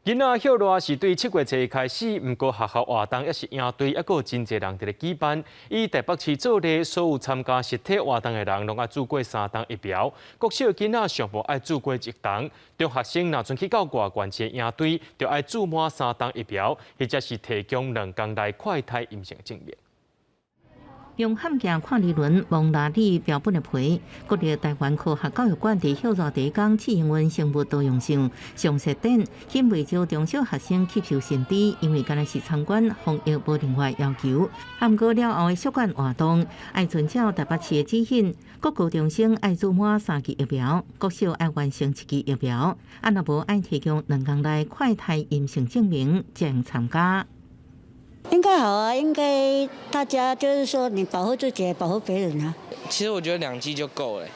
囡仔歇熱是對7月初開始，毋過學校活動抑是營隊，猶閣有真濟人佇咧舉辦。以台北市做例，所有參加實體活動的人，攏愛注過三針疫苗。國小囡仔上無愛注過一針，中學生若準去到外縣市營隊，就愛注滿三針疫苗，或者是提供2工內快篩陰性證明。用罕見看理論蒙娜麗標本的皮，國立臺灣科學教育館佇歇熱第一工試營運生物多樣性常設展，吸袂少中小學生吸收新知，因為敢若是參觀，防疫無另外要求。毋過了後的相關活動，愛遵照台北市的指引，各高中生愛注滿三劑疫苗，國小愛完成一劑疫苗，啊若無愛提供2工內快篩陰性證明，才能參加。應該好啊，應該大家就是說你保護自己，保護別人啊。其實我覺得兩劑就夠了，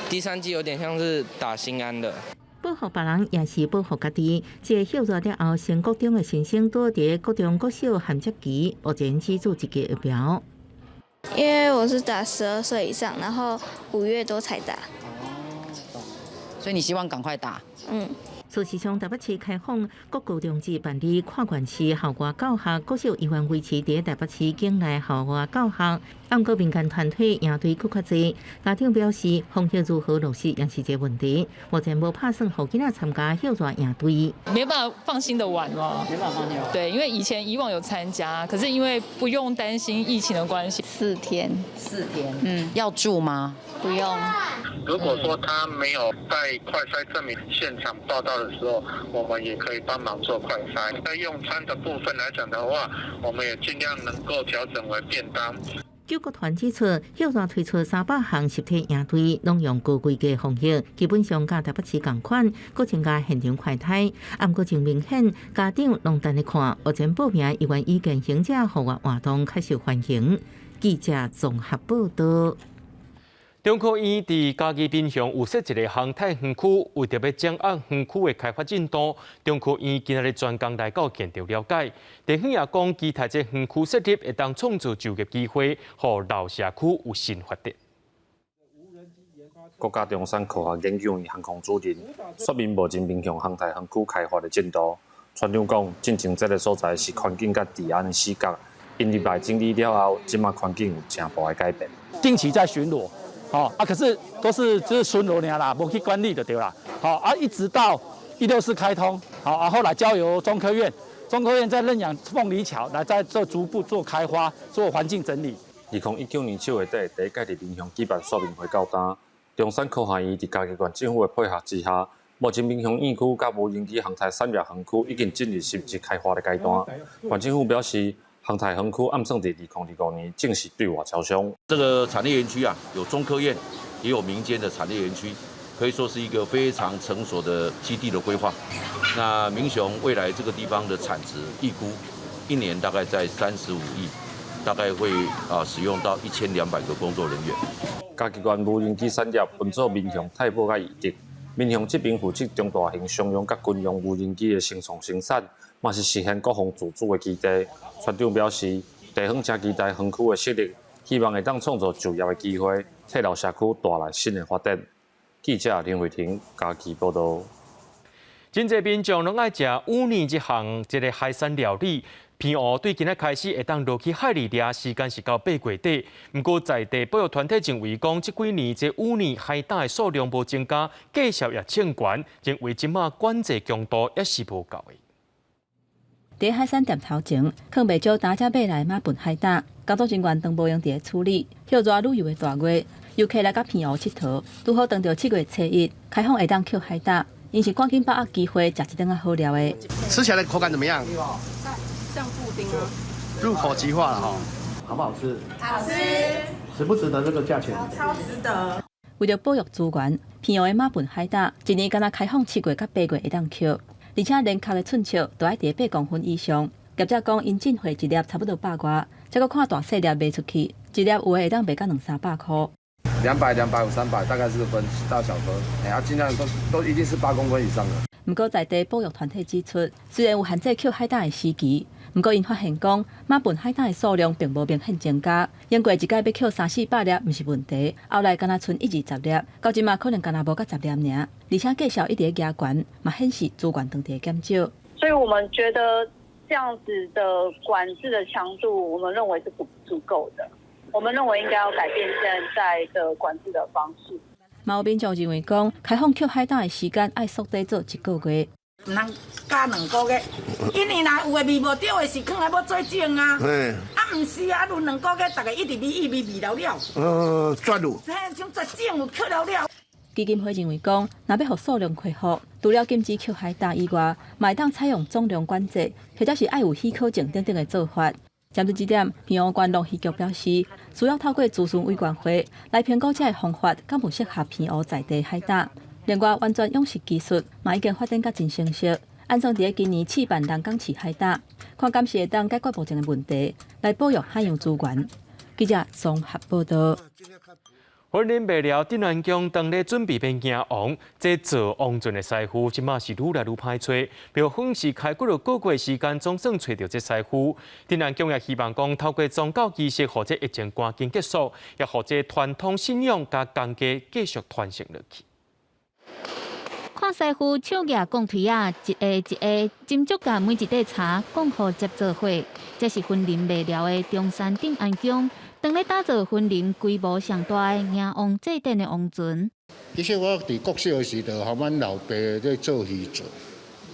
第三劑有點像是打心安的。保護別人也是保護家己。這個歇熱了後，升國中的新生拄佇國中國小銜接期，目前只注一劑疫苗。因為我是打12歲以上，然後5月多才打。所以你希望趕快打？嗯。事實上，台北市開放各高中只辦理跨縣市校外教學，國小依然維持佇台北市境內校外教學。毋過民間團體營隊閣較濟，家長表示，防疫如何落實也是一個問題。目前無拍算予囡仔參加歇熱營隊。沒辦法放心的玩咯，沒辦法放心。對，因為以前以往有參加，可是因為不用擔心疫情的關係。4天，4天，嗯，要住嗎？不用。如果說他沒有帶快篩證明，現場報到的時候，我們也可以幫忙做快篩。在用餐的部分來講的話，我們也盡量能夠調整為便當。救國團指出，歇熱推出300項實體營隊，攏用高規格防疫，基本上佮台北市仝款，閣增加現場快篩。毋過真明顯，家長攏等咧看，目前報名意願意健行者戶外活動較受歡迎。記者綜合報道。中科院佇嘉義民雄有設一个航太園區，為著欲掌握園區的開發進度，中科院今仔日專工來到現場了解。地方也講，期待這園區設立會當創造就業機會，予老社區有新發展。國家中山科學研究院航空主任說明目前民雄航太園區開發的進度。船長講，進前這个所在是環境佮治安的死角，𪜶入來整理了後，這馬環境有誠大的改變。定期在巡邏。哦啊，可是就是巡邏爾啦，無去管理就對啦。好啊，一直到164開通，好啊，後來交由中科院，中科院再認養鳳梨橋，來再做逐步做開發、做環境整理。2019年7月底，第一屆佇民雄舉辦說明會到今，中山科學院佇嘉義縣政府的配合之下，目前民雄院區佮無人機航太產業園區已經進入實質開發的階段。縣政府表示，航太園區按算佇2025年正式對外招商。這個產業園區啊，有中科院，也有民間的產業園區，可以說是一個非常成熟的基地的規劃。那民雄未來這個地方的產值預估一年大概在35億，大概會啊使用到1200個工作人員。嘉義縣無人機產業分做民雄、太保佮義德。民雄這邊負責中大型商用佮軍用無人機的生創生產，嘛是實現國防自主的基地。船長表示，地方誠期待園區的設立，希望會當創造就業的機會，替老社區帶來新的發展。記者林慧婷嘉義報導。真濟民眾攏愛食烏尼這項這个海產料理。澎湖對今仔開始會當落去海裡掠，時間是到8月底。毋過在地保育團體認為講，這幾年這烏尼海膽的數量無增加，價數也衝懸，認為這馬管制強度也是無夠的。佇海產店頭前，囥袂少打遮買來馬笨海膽，工作人員當無閒佇咧處理。歇熱旅遊的大月，遊客來到澎湖𨑨迌，拄好當著7月初1開放會當抾海膽，𪜶是趕緊把握機會食一頓仔好料的。吃起來的口感怎麼樣？像布丁啊，入口即化了哈，好不好吃？好吃。值不值得這個價錢？超值得。為著保育資源，澎湖的馬笨海膽一年干焦開放7月佮8月會當抾，而且連殼的寸尺都愛佇8公分以上。業者講，𪜶進貨一粒差不多百外，才閣看大細粒賣出去，一粒有的會當賣到兩三百箍。 200、250、300，大概是分大小顆，哎，啊，盡量都一定是8公分以上的。毋過在地保育團體指出，雖然有限制抾海膽的時期，毋過𪜶發現講馬笨海膽的數量並無明顯增加。經過一擺欲抾三四百粒毋是問題，後來干焦賰一二十粒，到這馬可能干焦無到十粒爾，而且價數一直咧加懸，嘛顯示資源當地減少。所以我們覺得這樣子的管制的強度，我們認為是不足夠的。我們認為應該要改變現在的管制的方式。嘛有民眾認為講，開放抾海膽的時間愛縮短做一個月。毋通加2個月，因為若有的味無對的是囥來欲做種啊。啊，毋是啊，有兩個月，逐家一直味一味味了了。絕有。嘿，像絕種有抾了了。基金會認為講，若欲予數量恢復，除了禁止抾海膽以外，嘛會當採用總量管制，或者是愛有許可證等等的做法。針對這點，澎湖縣農漁局表示，需要透過諮詢委員會來評估這个方法，敢有適合澎湖在地海膽。另外，遠傳養殖技術嘛已經發展甲真成熟，按算佇咧今年試辦人工飼海膽，看敢是會當解決目前的問題，來保育海洋資源。記者綜合報導。雲林麥寮鎮安宮當咧準備欲迎王，這做王船的師傅，這馬是愈來愈歹揣。廟方是開幾落個月時間，總算揣著這師傅。鎮安宮也希望講，透過宗教儀式，予這疫情趕緊結束，也予這傳統信仰佮工藝繼續傳承落去。看師傅手舉鋼槌仔，一下一下，斟酌共每一塊柴講予接做伙。這是雲林麥寮的中山鎮安宮，當咧打造雲林規模上大的迎王祭典的王船。其實我佇國小的時就予阮老爸咧做魚做，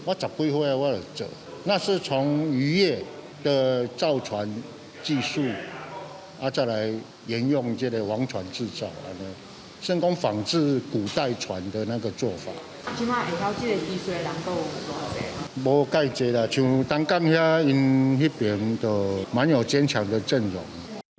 我十幾歲我就做。那是從漁業的造船技術，啊，再來沿用這個王船製造，按呢，算講仿製古代船的那個做法。這馬會曉這个技術的人閣有偌濟？無蓋濟啦，像東港遐，𪜶彼邊就蠻有堅強的陣容。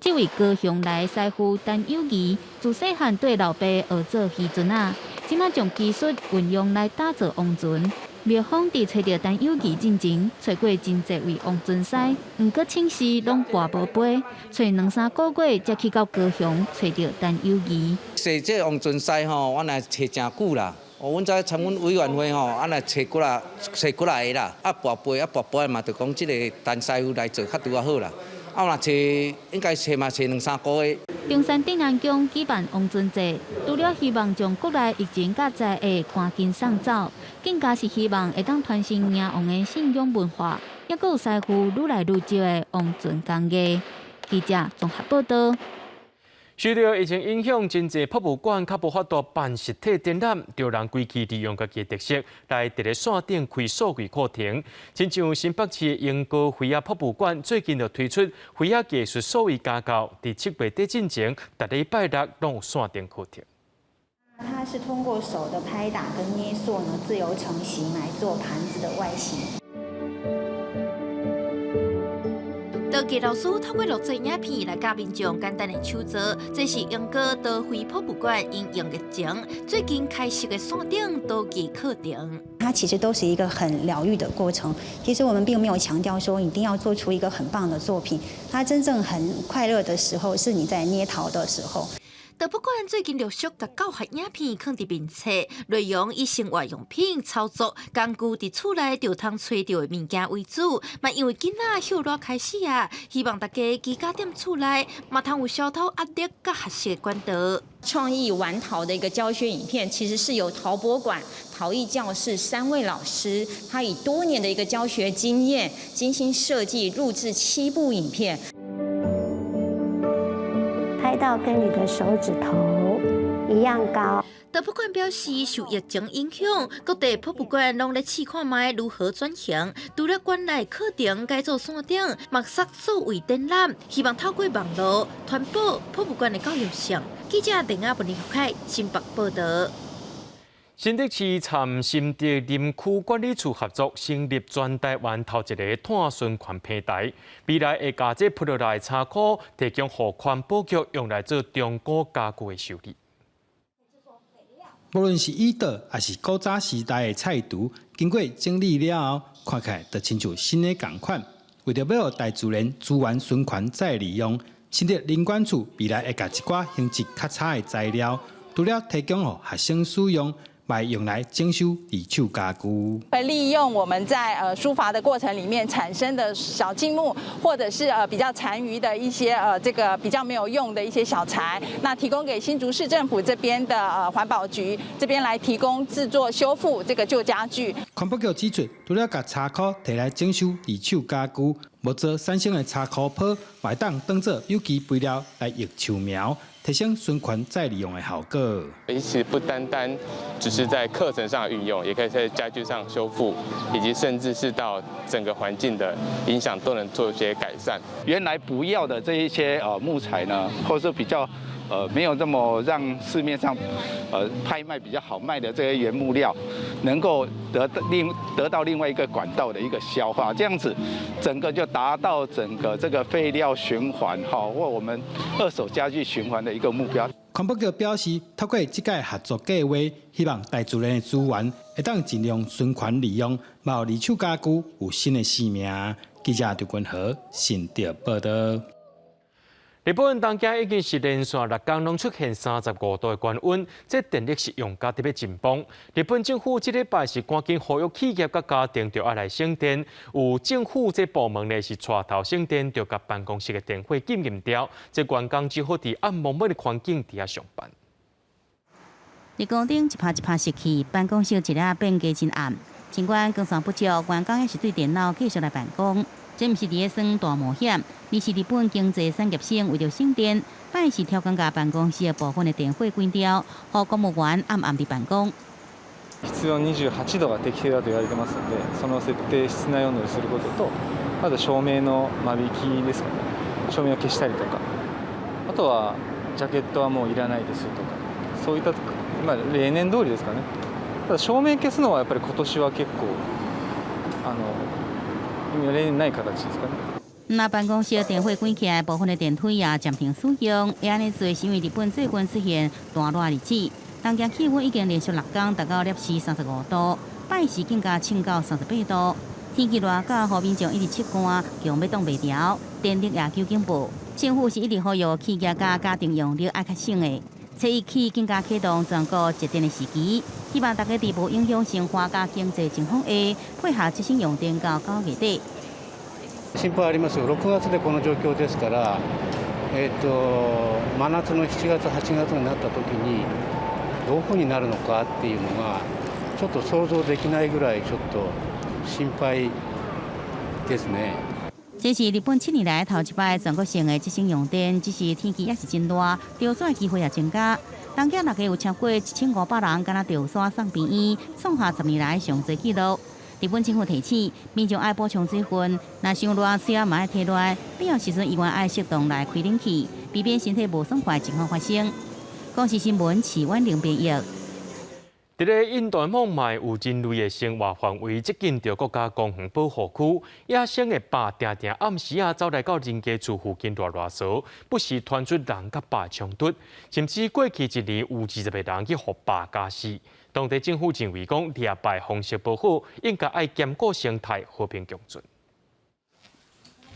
這位高雄來的師傅陳友儀，自細漢綴老爸學做漁船仔，這馬將技術運用來打造王船。廟方佇揣著陳友儀進前，揣過真濟位王船師，毋過請示攏跋無飛，揣兩三個月才去到高雄揣著陳友儀。踅這王船師吼，阮來揣誠久啦。哦，阮在參阮委員會吼，啊來揣幾啦，揣幾來个啦，啊跋杯啊跋杯嘛，就講這个陳師傅來做較拄仔好啦。啊，若揣應該揣嘛揣兩三個月。中山鎮安宮舉辦王船祭，除了希望將國內疫情佮災厄趕緊送走，更加是希望會當傳承迎王的信仰文化，抑閣有師傅愈來愈少的王船工藝。記者綜合報導。受著疫情影響，真濟博物館較無法度辦實體展覽，就人規氣利用家己的特色來佇咧線頂開數位課程。親像新北市鶯歌魚仔博物館最近就推出魚仔藝術數位家教，佇7月底進前，逐禮拜六攏有線頂課程。它是通過手的拍打跟捏塑呢，自由成型來做盤子的外形。陶藝老師透過錄製影片來教民眾簡單的手作，這是鶯歌陶藝博物館因應疫情最近開設的線頂陶藝課程。它其實都是一個很療癒的過程。其實我們並沒有強調說一定要做出一個很棒的作品。它真正很快樂的時候，是你在捏陶的時候。陶博館最近陸續共教學影片放佇面冊，內容以生活用品、操作工具佇厝內就通揣著的物件為主。嘛因為囡仔歇熱開始啊，希望大家居家踮厝內，嘛通有消除壓力佮學習的管道。創意玩陶的一個教學影片，其實是由陶博館、陶藝教室三位老師，他以多年的一個教學經驗，精心設計錄製7部影片。拍到跟你的手指頭一樣高。陶博館表示，受疫情影響，各地博物館攏咧試看覓如何轉型。除了館內課程改做線頂，嘛設數位展覽，希望透過網路傳播博物館的教育性。記者鄧亞文、林凱新北報導。新竹市參新竹林區管理處合作，成立全台灣頭一个碳循環平台，未來會共這鋪落來車庫提供予環保局用來做中古家具的修理。無論是椅桌，抑是古早時代的菜櫥，經過整理了後，看起來就親像新的仝款。為著欲予大自然資源循環再利用，新竹林管處未來會共一寡品質較差的材料，除了提供予學生使用，來用來整修二手家具。會利用我們在疏伐的過程裡面產生的小徑木，或者是比較殘餘的一些這個比較沒有用的一些小材，那提供給新竹市政府這邊的環保局這邊來提供製作修復這個舊家具。環保局指出，除了共柴箍提來整修二手家具，木做產生的柴箍泡，會當當做有機肥料來育樹苗，提升循環再利用的效果。其實不單單只是在課程上運用，也可以在家具上修復，以及甚至是到整個環境的影響都能做一些改善。原來不要的這一些木材呢，或者是比較沒有這麼讓市面上拍賣比較好賣的這些原木料，能夠得到另外一個管道的一個消化，這樣子整個就達到整個這個廢料循環哈，或我們二手家具循環的一個目標。環保局表示，透過這個合作計劃，希望大自然的資源會當盡量循環利用，予二手家具有新的生命。記者劉君和新竹報導。日本東京已經是連續6天攏出現35度的高溫，這電力是用甲特別緊繃。日本政府這禮拜是趕緊呼籲企業佮家庭著愛來省電，有政府這部門呢是帶頭省電，著共辦公室的電火禁禁掉，這員工只好佇暗濛濛的環境底下上班。日光燈一拍一拍熄去，辦公室一下變加真暗。儘管光線不足，員工猶是對電腦繼續來辦公。這毋是佇咧耍大冒險，而是日本經濟產業省為著省電，拜四刁工共辦公室部分的電火關掉，予公務員暗暗佇辦公。室温28度が適正だと言われてますので、その設定室内温度にすることと、あと照明の間引きですかね、照明を消したりとか、あとはジャケットはもういらないですとか、そういったまあ例年通りですかね。ただ照明消すのはやっぱり今年は結構例年ない形ですかね。那辦公室電火關起來，部分的電梯也暫停使用。會按呢做，是因為日本最近出現大熱日子，東京氣溫已經連續6天達到攝氏35度，拜四更加衝到38度。天氣熱到，予民眾一直出汗，強欲擋袂牢，電力也求警報。政府是一直呼籲企業佮家庭用力愛較省的。初一起更加啟動全國節電的時機，希望大家佇無影響生活佮經濟情況下，配合節省用電到9月底。心配ありますよ。6月でこの状況ですから、真夏の7月、8月になった時にどういうふうになるのかっていうのがちょっと想像できないぐらいちょっと心配ですね。這是日本7年來頭一擺全國性的節省用電，只是天氣也是真熱，著雪的機會也增加。東京六月有超過1500人，敢若著雪送病院，創下10年來上濟紀錄。日本政府提醒民眾愛補充水分，若傷熱，水仔嘛愛提落，必要時陣醫院愛適當來開冷氣，避免身體無爽快情況發生。公視新聞徐婉玲編譯。佇咧印度孟買有人類的生活範圍接近著國家公園保護區，野生的豹定定暗時仔走來到人家厝附近亂亂踅，不時傳出人佮豹衝突，甚至過去一年有20個人去予豹咬死。當地政府認為講獵豹方式無好，應該愛兼顧生態和平共存。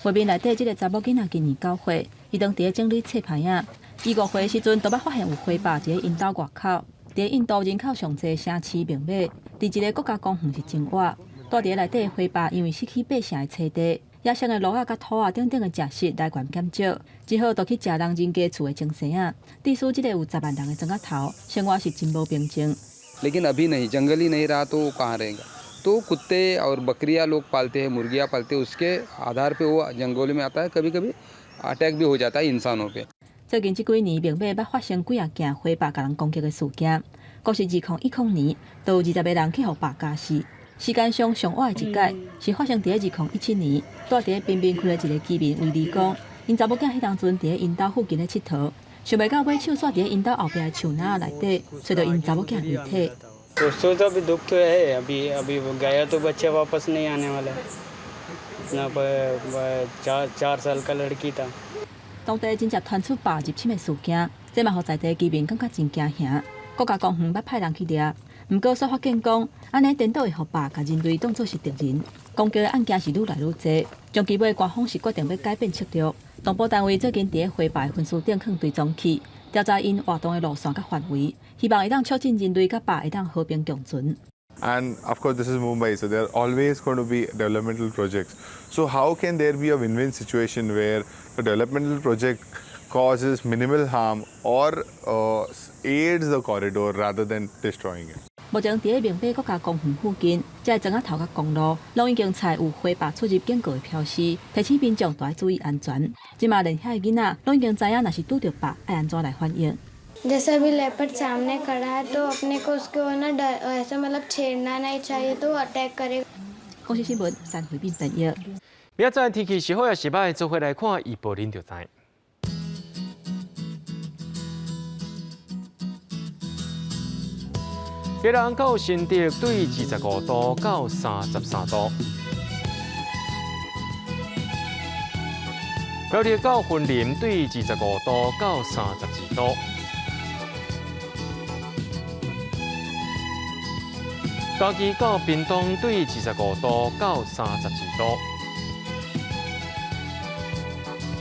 畫面內底這个查某囡仔今年9歲，伊當佇咧整理冊牌仔。伊5歲時陣，就捌發現有灰豹佇咧𪜶兜外口。佇印度人口上濟城市孟買，佇一个國家公園是真活。蹛佇咧內底灰豹因為失去爬城的棲地，野生的鹿仔佮兔仔等等的食食來源減少，只好就去食人人家厝的精生仔。致使這个有10萬人的莊仔頭，生活是真無平靜。 लेकिन अभी नहीं, जंगल ही नहीं रहा तो कहाँ रहेगा? तो कुत्ते और बकरियाँ लोग पालते हैं, मुर्गियाँ पालते हैं, उसके आधार पे वो जंगलों में आता है, कभी कभी अटैक भी हो जाता है इंसानों पे。最近這幾年，孟買捌發生幾仔件灰豹共人攻擊的事件。閣是2010年，就有20個人去予豹咬死。時間上上晚的一擺是發生佇咧2017年，蹛佇咧貧民區的一个居民維利講，𪜶查某囝彼當陣佇咧𪜶兜附近咧𨑨迌，想袂到尾手煞佇咧𪜶兜後壁的樹林內底，揣著𪜶查某囝遺體。 उसको तो अभी दुख तो है, अभी अभी गया तो बच्चा वापस नहीं आने वाला है ना। 4 4 साल का लड़की था。當地真正傳出豹入侵的事件，這嘛予在地居民感覺真驚嚇。國家公園捌派人去掠，毋過煞發現講，按呢顛倒會予豹共人類當做是敵人。攻擊的案件是愈來愈濟，長期尾官方是決定欲改變策略。動保單位最近佇咧灰豹分區頂囥追蹤器，調查𪜶活動的路線佮範圍，希望會當促進人類佮豹會當和平共存。 And of course, this is Mumbai, so there are always going to be developmental projects. So how can there be a win-win situation where the developmental project causes minimal harm or aids the corridor rather than destroying it? 目前佇咧孟買國家公園附近，這个莊仔頭佮公路，攏已經採有灰豹出入警告的標示，提醒民眾都愛注意安全。這馬連遐的囡仔，攏已經知影，若是拄著豹，愛按怎來反應。 जैसे अभी लेपर्ड सामने खड़ा है तो अपने को उसको ना डर ऐसे मतलब छेड़ना नहीं चाहिए, तो अटैक करेगा。公視新聞三回變編譯。明仔載天氣是好抑是䆀，做伙來看預報恁就知。基隆到新竹對25度到33度，苗栗到雲林對25度到32度，嘉義到屏東對25度到32度，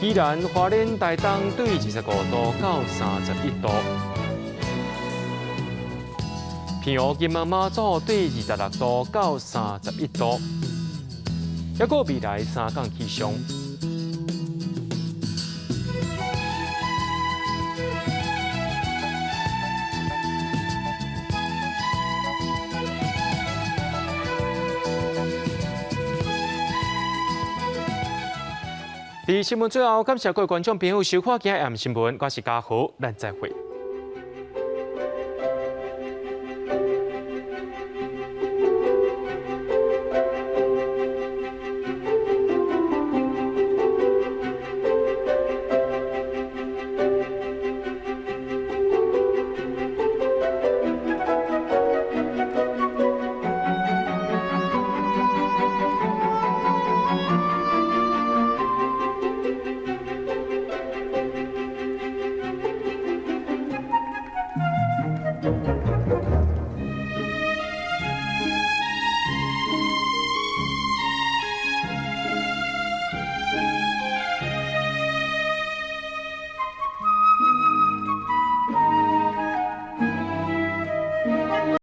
宜蘭花蓮台東對25度到31度。澎湖金門馬祖對26度到31度，抑閣未來3工氣象。佇新聞最後，感謝各位觀眾朋友收看今日的新聞，我是嘉豪，咱再會。